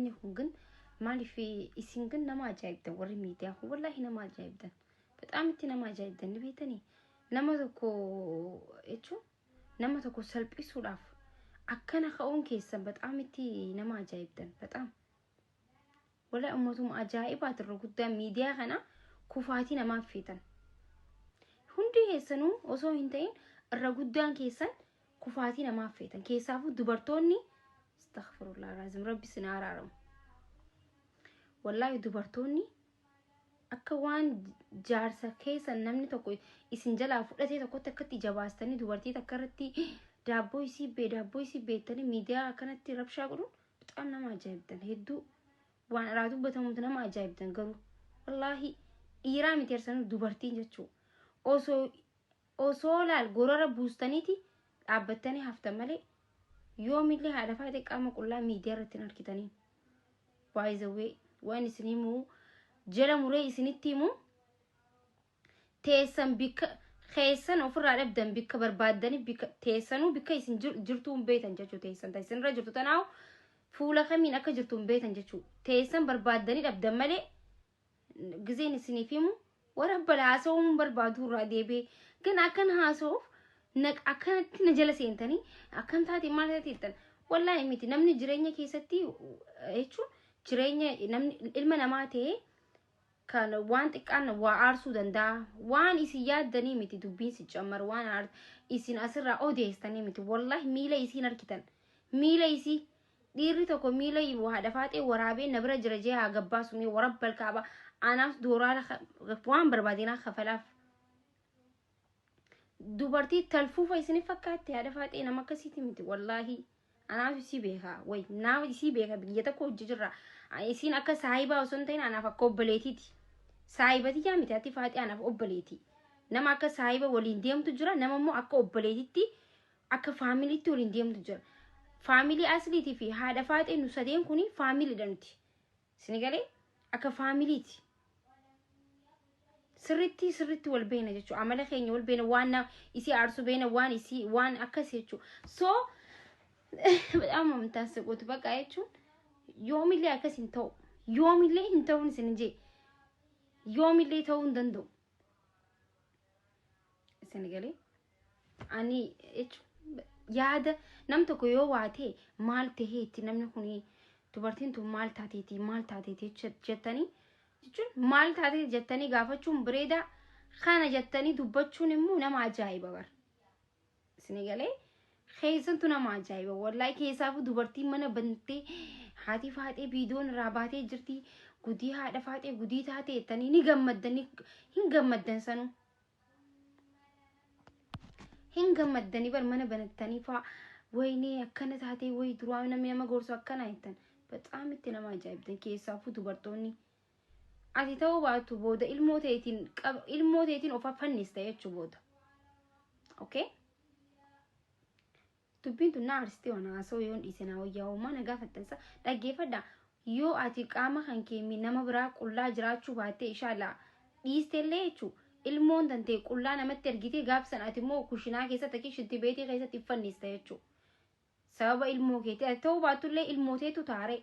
Ummanni kun gin maaliif isin gin nama ajaa'ibdan warri miidiyaa kun wallaahi nama ajaa'ibdan. Bexaam itti nama ajaa'ibdan ni beektanii. Nama tokko jechuun nama tokko salphisuudhaaf akkana ka'uun keessan bexaam itti nama ajaa'ibdan bexaam. Wallaahi ummatuma ajaa'ibaati irra guddaa miidiyaa kana kufaatii namaaf feetan. Hundi keessanuu osoo hin ta'in irra guddaan keessan kufaatii namaaf feetan. Keessaafuu dubartoonni astaghfirullah raazim rabbi sin araaramu. Wallaahi dubartoonni akka waan jaarsa keessan namni tokko isin jalaa fudhatee tokkotti akkatti ija baastanii dubartii takka irratti daabboo isii bee daabboo isii beektanii miidiyaa akkanatti rabshaa godhuun Bexaam nama ajaa'ibdan hedduu waan irraa dubbatamutu nama ajaa'ibdan garuu wallaahi dhiiraa miti ersanuu dubartiin jechuu osoo osoo laal gorora buustaniiti dhaabbattanii haftan malee yoomillee haadha faatee qaama qullaa miidiyaa irratti hin argitanii. By the way waan isin himuu jala muree isinitti himuu teessan bikka keessan ofirraa dhabdan bikka barbaaddanii bikka teessanuu bikka isin jirtuu hin beektan jechuu teessan ta isinirra jirtu tanaahu fuula kamiin akka jirtu hin beektan jechuu teessan barbaaddanii dhabdan malee gizeen isiniif himu warra bala haasa'uu hin barbaadu irraa deebi'ee gan akkan haasa'uuf akkanatti na jala seentanii akkam taate maal taate jettan wallaahi miti namni jireenya keessatti jechuun jireenya namni ilma namaa ta'ee Kan waan xiqqaan waa aarsuu danda'a. Waan isin yaaddanii miti dubbiin si cammar waan isin asirraa odeessitanii miti. Wallahi miila isiin argitan. Miila isii dhiirri tokko miila haadha faaxee waraabee na bira jira jee haa gabbaasu mee warabbal kaaba. Anaaf dooraala waan barbaadinaa kafalaaf. Dubartii talfuufa isin fakkaatte haadha faaxee nama akkasiiti miti wallaahi. Anaaf isii beeka way naaf isii beeka biyya tokko hojii jirra. Isiin akka saahibaa osoo hin ta'in anaaf akka obboleetiiti. Saahibati yaa miti ati faaxee anaaf obboleeti. Nama akka saahiba waliin deemtu jira nama immoo akka obboleetitti akka faamiliitti waliin deemtu jira. Faamilii asliitii fi haadha faaxee nu sadeen kuni faamiliidha nuti. Isin galee akka faamiliiti. Sirritti sirritti wal beena jechuudha. Amala keenya wal beena waan isii aarsu beena waan isii waan akkas jechuudha. So በጣም ነው የምታስቁት። በቃ jechuun yoomillee akkas hin ta'u. Yoomillee hin ta'uun isin jee. Yoomillee ta'uu hin danda'u. Isin galee ani jechuun yaada nam tokko yoo waa ta'e maal taheetti namni kun dubartiin tun maal taateeti maal taateeti jettanii jechuun maal taateeti jettanii gaafachuun bareeda kana jettanii dubbachuun immoo nama ajaa'iba bar. Isin galee keessantu nama ajaa'iba wallahi keessaafuu dubartiin mana bantee haati faaxee viidiyoon irraa baatee jirti gudii haadha faaxee gudii taatee jettanii ni gammaddanii hin gammaddan sanuu. Hin gammaddanii bar mana banattanii faa waynee akkana taatee way duraa namni nama gorsu akkana jettan bexaam itti nama ajaa'ibdan keessaafuu dubartoonni. Ati ta'uu baattu booda ilmoo teetiin ilmoo teetiin of fannista jechuu booda. Okay? Dubbiin tun na aarsitee waan haasa'u yoon dhiise naa wayyaa uumaa na gaafattan sa dhaggeeffadha. Yoo ati qaama kan kee nama biraa qullaa jiraachuu baattee inshallah dhiistellee jechuu ilmoon tantee qullaa namatti ergitee gaafsan ati immoo kushinaa keessatti akka shinti beetii keessatti fannista jechuu. Sababa ilmoo keetii ati ta'uu baattullee ilmoo teetu taare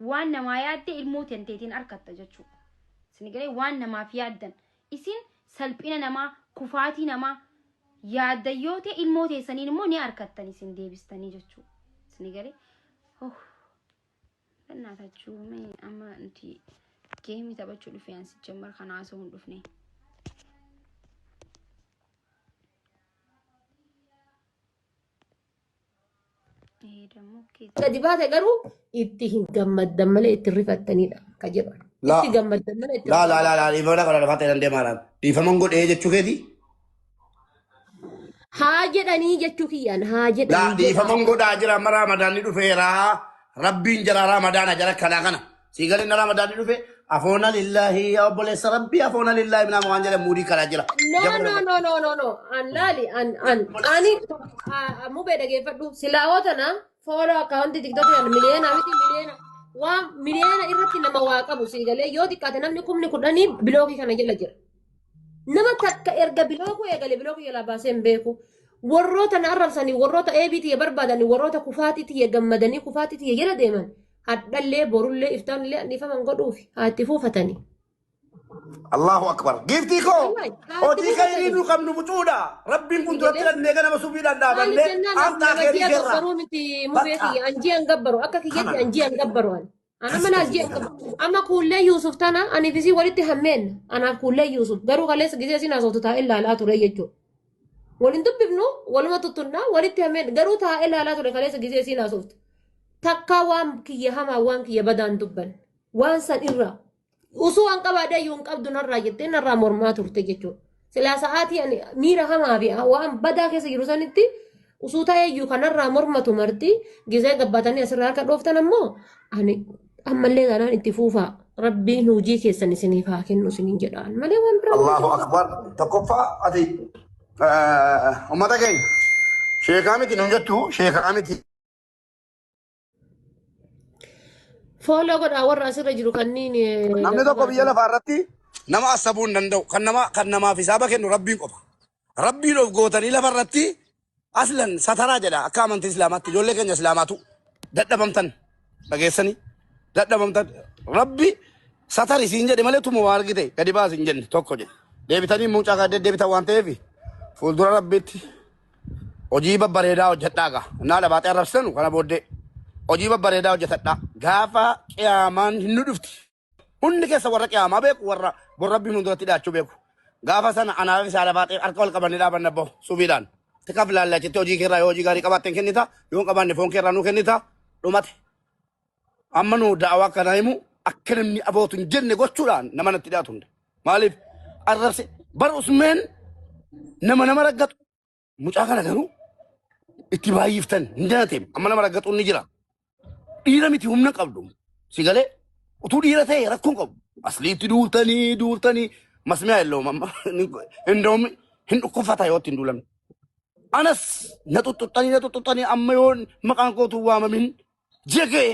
waan namaa yaadde ilmoo tanteetiin harkatta jechuu. Isin galee waan namaaf yaaddan isin salphina namaa kufaatii namaa yaaddan yoo ta'e ilmoo teessaniin immoo ni harkattan isin deebistanii jechuu. Isin galee oh Bannaatachuu mee amma nuti geemii taphachuu dhufe ansi jammar kana haasa'uu hin dhufne. Ee dammoo keessa. Gadi baate garuu itti hin gammaddan malee itti hin rifattanidha ka jedhu. Laa Itti gammaddan malee itti laa laa laa laa dhiifama kana lafaa ta'e dandeemaadhaan dhiifaman godhee jechuu keeti. Haa jedhanii jechuu kiyyaan haa Laa jedhanii jedhaa. dhiifaman godhaa jira amma raamadaanni dhufeera. Rabbiin jara raamadaana jara kanaa kana. Sii galee na raamadaanni dhufe afoona lillaahi yaa obboleessa rabbii afoona lillaahi minaa waan jedhan muudii kanaa jira. No, Jabana no, no, no, no, no. An laali, an, an, ani, mubee dhageeffadhu. Silaawoo tana fooloo akkaawuntii tiktookii an miliyoona miti miliyoona. Waan miliyoona irratti nama waa qabu sii galee yoo xiqqaate namni 10,000 bilookii kana jala jira. Nama takka erga bilookuu eegale bilookii jalaa baasee hin beeku. Warroota na arrabsanii, warroota eebii tiyya barbaadanii, warroota kufaatii tiyya gammadanii, kufaatii tiyya jala deeman. Hadhallee borullee iftaanillee an dhiifama hin godhuufi haa itti fuufatanii. Allahu akbar. Giiftii koo Wallahi haa itti hojii kayrii fuufatanii. nu qabnu bucuudha. Rabbiin kun duratti Jedhee dhannee ganama subiidhaan maaliif dhaabannee jennaan as amtaa nama keerii ji'a keerraa. gabbaruu miti mubee Bakka kiyya an ji'a hin gabbaru akka kiyyatti kana an ji'a hin gabbaru an. An amma akkas laal ji'a hin kana. gabbaru. Amma kuullee Yuusuf tana aniif isii walitti hammeenna anaaf kuullee Yuusuf garuu kaleessa gisee isin haasoftu taa'ee ilaalaa ture jechuudha. Waliin dubbifnu waluma tuttunnaa walitti hammeenna garuu taa'ee ilaalaa ture kaleessa gisee isin haasoftu. Takkaa waan kiyya hamaa waan kiyya badaan dubban waan san irraa usuu an qabaadee iyyuu hin qabdu narraa jettee narraa mormaa turte jechuudha. Silaa sa'aatii ani miira hamaa fi waan badaa keessa jiru sanitti usuu ta'ee iyyuu kanarraa mormatu marti gisee gabbaatanii asirraa harka dhooftan ammoo ani ammallee taanaan itti fuufaa rabbiin hojii keessan isiniif haa kennu isiniin jedhaan malee waan biraa waan Allahu jedhu. akbar. Tokkoffaa ati uummata keenya sheekaa miti nuun jettu sheekaa miti. Fooloo godhaa warra asirra jiru kanneen Namni tokko biyya gaggabaatan. lafaa irratti nama asabuu hin danda'u. Kan nama kan namaaf hisaaba kennu rabbiin qofa. Rabbiin of gootanii lafa irratti aslan sataraa jedha akka amantii islaamaatti ijoollee keenya islaamaatu dadhabamtan dhageessanii dadhabamtan rabbi satari siin jedhe malee tuma waa argite gadi baasi hin jenne tokko jedhe. Deebitanii mucaa kan deddeebitan waan ta'eef fuuldura rabbiitti hojii babbareedaa hojjedhaa gaa. Naa dhabaatee arrabsitanu kana booddee hojii babbareedaa hojjetadhaa. Gaafa qiyaamaan hin nu dhufti. Hundi keessa warra qiyaamaa beeku warra bor rabbiin fuulduratti dhiyaachuu beeku. Gaafa sana anaaf isaa dhabaatee harka wal qabannee dhaabanna bahu subiidhaan. Tikaaf laallaa jettee hojii keerraa yoo hojii gaarii qabaatte hin kennita yoo hin qabaanne foon keerraa nuu kennita dhumate. Amma nu da'awaa kana himu akka namni abootu hin jenne gochuudhaan nama natti dhiyaatu hunda. Maaliif arrabse bar usmeen nama nama raggatu mucaa kana garuu itti baay'iftan hin danateem amma nama raggatuun ni jira. Dhiira miti humna qabdu si galee utuu dhiira ta'e rakkoon qabu. Asliitti duultanii duultanii masmiyaa illoo amma indoomi hin dhukkubfata yoo ittiin duulamne. Anas na xuxxuxxanii na xuxxuxxanii amma yoo maqaan kootu waamamin jegee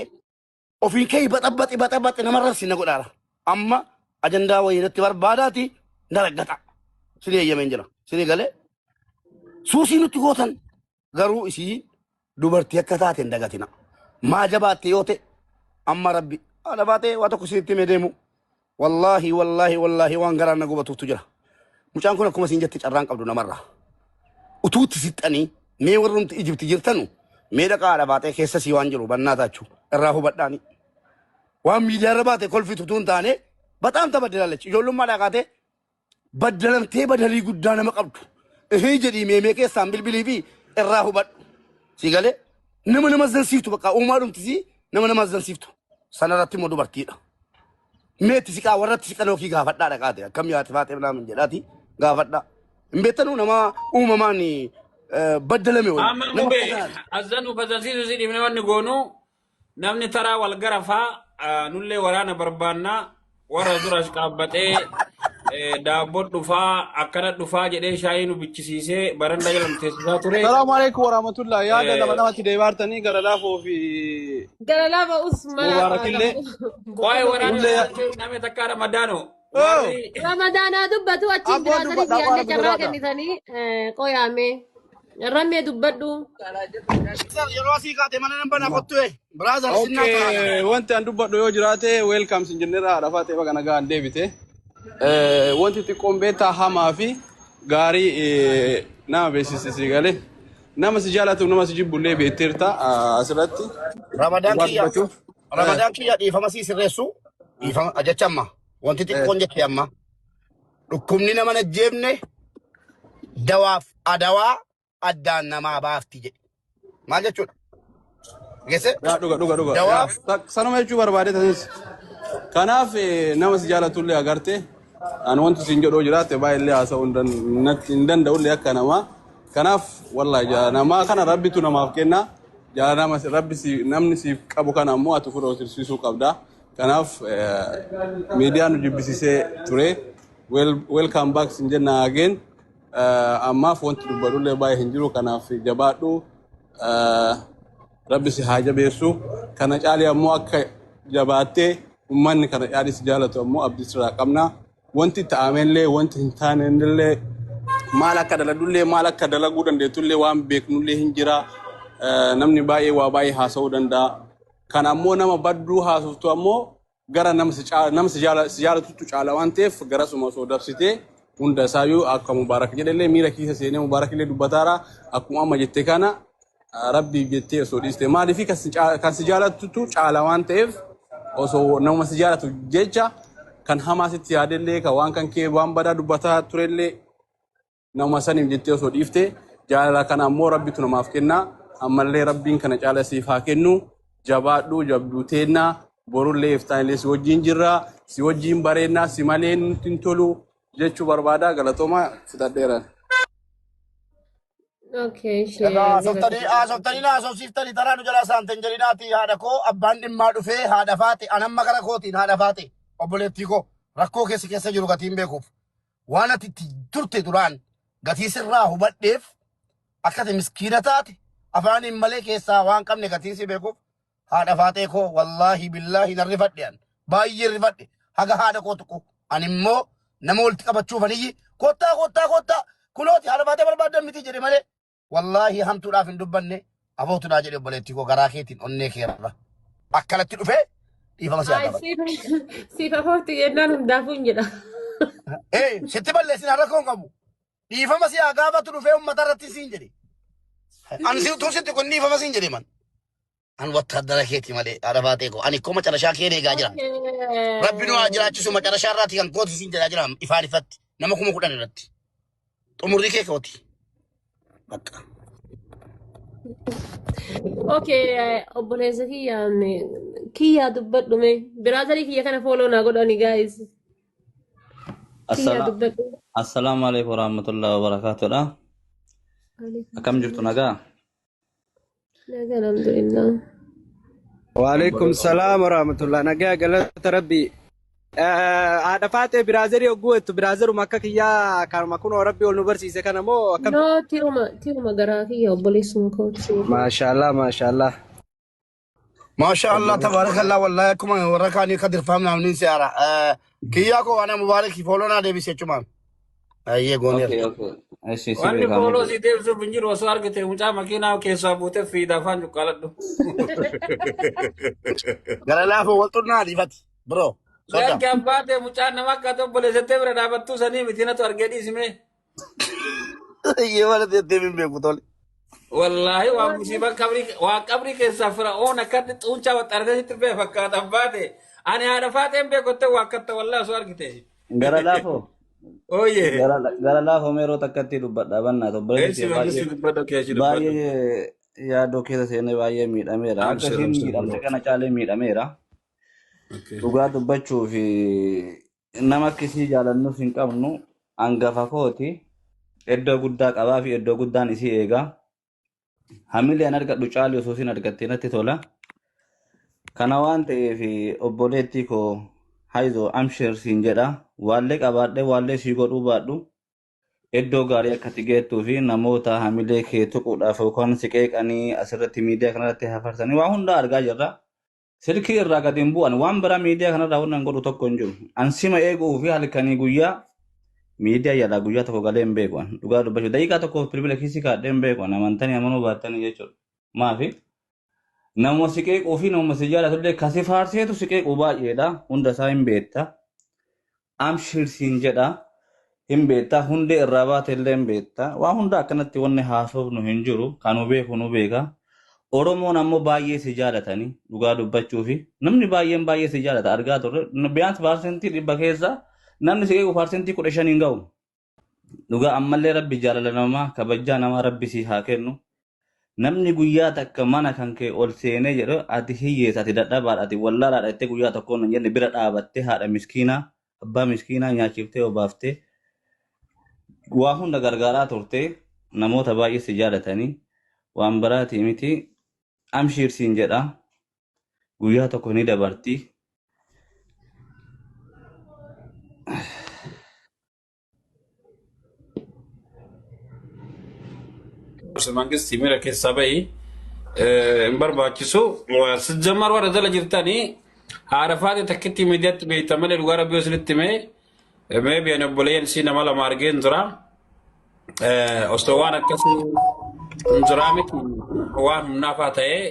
ofiin kee baxabaxi baxabaxi namarra si na godhaara. Amma ajandaa wayii irratti barbaadaati na raggata. Sini eeyyameen jira. Sini galee suusii nutti gootan garuu isii dubartii akka taate hin dagatina. Maa jabaatte yoo ta'e amma rabbi haadha baatee waa tokko isinitti himee deemu. Wallaahi wallaahi wallaahi waan garaan na gubatuutu jira. Mucaan kun akkuma isin jette carraan qabdu namarraa. Utuu itti sixxanii mee warrumti Ijibti jirtanu mee dhaqaa haadha baatee keessa sii waan jiru bannaa taachuu irraa hubadhaani. Waan miidiyaa irra baate kolfitu utuu hin taane baxaam tabaddalaalechi ijoollummaa dhaqaatee baddalamtee badalii guddaa nama qabdu. Ihii jedhii meemee keessaan bilbilii fi irraa hubadhu. Si galee nama nama zansiiftu bakka uumaa dhumti si nama nama zansiiftu. Sanarratti immoo dubartiidha. Meetti siqaa warratti siqan ofii gaafadhaa dhaqaate akkam yaate faatee naamin jedhaati gaafadhaa. Hin beektanuu nama uumamaan baddalame wayii. Amma Nama mubee akka kanaati. azzanuu fasansiisu si dhiifne wanni goonu namni taraa wal garafaa nullee waraana barbaannaa warra dura as qaabbatee daabboo dhufaa akkana dhufaa jedhee shaayii nu bichisiisee baranda jala nu teessisaa ture. Salaamu alaikum warahmatullah. Yaada lama lamatti deebaartanii gara laafoo fi Gara lama usmanaa mubaarakillee. Waa'ee waraana Nullee namni takkaa ramadaano Oh! warri Ramadaanaa dubbatu achiin Abboo biraatanis dubbadha abboo yaadne rabbi carraa sodaadha. kennitanii qoyaame. Rammee dubbadhu. Yeroo asii kaate mana nan banaa kottu ee. Brother sinnaa ta'a. Okay, wanti an dubbadhu yoo jiraate welcome sin jennera haadha faatee baga nagaan deebite. Wanti xiqqoon beektaa hamaa fi gaarii nama beeksisi si galee. Nama si jaalatu nama si jibbullee beekteerta asirratti. Ramadaan Dhugaa kiyya dubbachuuf. Ramadaan kiyya dhiifama sii sirreessu dhiifama jecha amma wanti xiqqoon jette amma dhukkubni nama hin ajjeefne dawaaf adawaa addaan namaa baafti jedhe. Maal jechuudha? Geesse? Yaa dhuga dhuga dhuga. Yaa Dawaaf sanuma jechuu barbaade tanis. Kanaaf nama si jaalatullee agarte ani wanti siin jedhoo jiraate baay'illee haasa'uu hin hin danda'ullee akka namaa. Kanaaf wallahi jaalala namaa kana rabbitu namaaf kenna. Jaalala nama rabbi si namni siif qabu kana ammoo ati ofirra tursiisuu qabda. Kanaaf miidiyaan nu jibbisiisee ture. Welcome back sin jenna again. Ammaaf wanti dubbadhullee baay'ee hin jiru kanaaf jabaadhu. Rabbi si haa jabeessu. Kana caalii ammoo akka jabaattee uummanni kana caalii si jaalatu ammoo abdii sirraa qabna. Wanti ta'amellee wanti hin taanellee maal akka daladullee maal akka dalaguu dandeettullee waan beeknullee hin jira. Namni baay'ee waa baay'ee haasa'uu danda'a. Kan ammoo nama badduu haasoftu ammoo gara nama si caala nama si jaala si jaalatutu caala waan ta'eef garasuma osoo dabsitee hunda isaayyuu akka Mubaarak jedhellee miira keessa seenee Mubaarak illee dubbataara akkuma amma jette kana rabbiif jettee osoo dhiiste maaliif kan si jaalatutu caala waan ta'eef osoo nama si jaalatu jecha kan hamaa sitti yaadellee kan waan kan kee waan badaa dubbataa turellee nama saniif jettee osoo dhiifte jaalala kana ammoo rabbitu namaaf kenna ammallee rabbiin kana caala siif haa kennu jabaadhu jabduu teennaa borullee iftaanillee si wajjin jirra si wajjin bareennaa si malee nutti hin tolu jechuu barbaada galatooma fudhadheera. Okay, ishee Egaa haasoftanii haasoftanii na haasofsiiftanii taraa nu jalaa saamtan jedhinaati haadha koo abbaan dhimmaa dhufee haadha faate anamma gara kootiin haadha faate obboleettii koo rakkoo keessa keessa jiru gatiin beekuuf waan ati itti turte duraan gatii sirraa hubadheef akka ati miskiina taate afaaniin malee keessaa waan qabne gatiin si beekuuf haadha faaxee koo wallaahi billaahi nan rifadhe an baay'ee rifadhe haga haadha koo tuqu ani immoo nama walitti qabachuuf aniyyi kottaa kottaa kottaa kunooti haadha faaxee barbaaddan miti jedhe malee wallaahi hamtuudhaaf hin dubbanne abootuudhaa jedhe obboleettii koo garaa keetiin onnee kee irra akkanatti dhufee dhiifama si haa Ay, gaafadhu. siif siif afoofti jennaan hundaafuu hin jedha. Ee sitti balleessin har'a koo hin qabu. Dhiifama si haa gaafatu dhufee uummata irratti siin jedhe. Ani si utuu sitti kun dhiifama siin jedhe man. An wattaaddara keeti malee haadha faatee koo. Ani koo macarashaa kee eegaa jira. Rabbi nu haa jiraachisu macarashaa irraati kan kooti siin jedhaa jira ifaan ifatti. Nama 10,000 irratti. Xumurri kee kooti. Bakka. Okay, obboleessa kiyya kiyyaa dubbadhu mee. Biraazarii kiyya kana fooloo naa godhani guys. Kiyyaa dubbadhu. Assalaamu alaikum warahmatullahi wabarakatuh. Akkam jirtu nagaa? Nagaa alhamdulillah. Waalaikum salaam warahmatullah. Nagaa galata rabbi. Haadha faatee biraazerii hogguu jettu biraazeruma akka kiyyaa kanuma kunoo rabbi ol nu barsiise kana moo akkam? No, tiruma tiruma garaa kiyya obboleessuma kooti. Maashaallah maashaallah. Maasha Allah tabaarakallah wallahi akkuma warra kaanii kadir faamna amniin si haara. Kiyyaa koo waan mubaarak fooloo naa deebise jechumaan. Ayyee gooneera. Okay, okay. Eshi si Wanni beekaa fooloo miti. si deebisuuf hin jiru osoo argite mucaa makiinaa keessaa buutee fiida afaan cuqqaaladhu. Gara laafoo wal xunnaa adiifati. Bro. Sodda. Yakki abbaa ta'e mucaan nama akka ati obboleessattee bira dhaabattuu sanii miti natu argee dhiisime. Ayyee waan ati jettee hin beeku tole. Wallaahi waan musiibaa qabrii waan qabrii keessaa fira'oon akkatti xuuncaa waxxaratee sitti bee fakkaata abbaa ta'e. Ani haadha faaxeen beekottee waa akkatta wallaahi osoo argite. Gara laafoo. Ooyee. Gara laafoo mee yeroo takkatti dubbadha bannaat obboleessi Eessi kee mangisti baay'ee dubbadhu keeshi dubbadhu. baay'ee yaadoo keessa seenee baay'ee miidhameera. Akka Abshir isiin abshir miidhamte bro. kana caalee miidhameera. Okay. Dhugaa dubbachuu fi nama akkasii jaalannus hin qabnu hangafa kooti iddoo guddaa qabaa fi iddoo guddaan isii eega. Hamilee an argadhu caali osoo isin argattee natti tola. Kana waan ta'eef obboleettii koo hayzoo amshir siin jedha. Waallee qabaadhee waallee sii godhuu baadhu iddoo gaarii akka ati geettuu fi namoota hamilee kee tuquudhaaf yookaan si qeeqanii asirratti miidiyaa kanarratti hafarsanii waa hundaa argaa jirra. Silkii irraa gadi hin bu'an waan biraa miidiyaa kanarraa wannan godhu tokko hin jiru. An sima eeguu fi halkanii guyyaa miidiyaa jalaa guyyaa tokko galee hin beeku. an. Dhugaa dubbachuu daqiiqaa tokkoof bilbila kiisii kaadhee hin beeku. an. Amantanii amanuu baattanii jechuudha. Maafi nama si qeequu fi nama si jaalatullee kasi faarseetu si qeequu baay'eedha. Hunda isaa hin beekta. Amshir siin jedha. Hin beekta. Hundee irraa baate illee hin beekta. Waa hunda akkanatti wanni haasofnu hin jiru. Kan nu beeku nu beeka. Oromoon ammoo baay'ee si jaalatanii dhugaa dubbachuu fi namni baay'een baay'ee si jaalata argaa turre. Biyaans 100% keessa namni si qeequ 15% hin ga'u. Dhugaa ammallee rabbi jaalala namaa kabajaa namaa rabbi si haa kennu. Namni guyyaa takka mana kan kee ol seenee jedhu ati hiyyeessa ati dadhabaadha ati wallaalaadha jettee guyyaa tokkoon hin jenne bira dhaabattee haadha miskiinaa abbaa miskiinaa nyaachiftee obaaftee waa hunda gargaaraa turte namoota baay'ee si jaalatanii waan biraatii miti amshiir siin jedha guyyaa tokko ni dabarti. Mangisti miira keessaa bahi hin barbaachisu. Sijjammar warra jala jirtanii haadha faate takkitti miidiyaatti beekta malee dhugaa rabbii isinitti himee maybe ani obboleeyyan isii nama lama argeen jira. Osoo waan akkasii hin jiraa miti waan humnaafaa ta'ee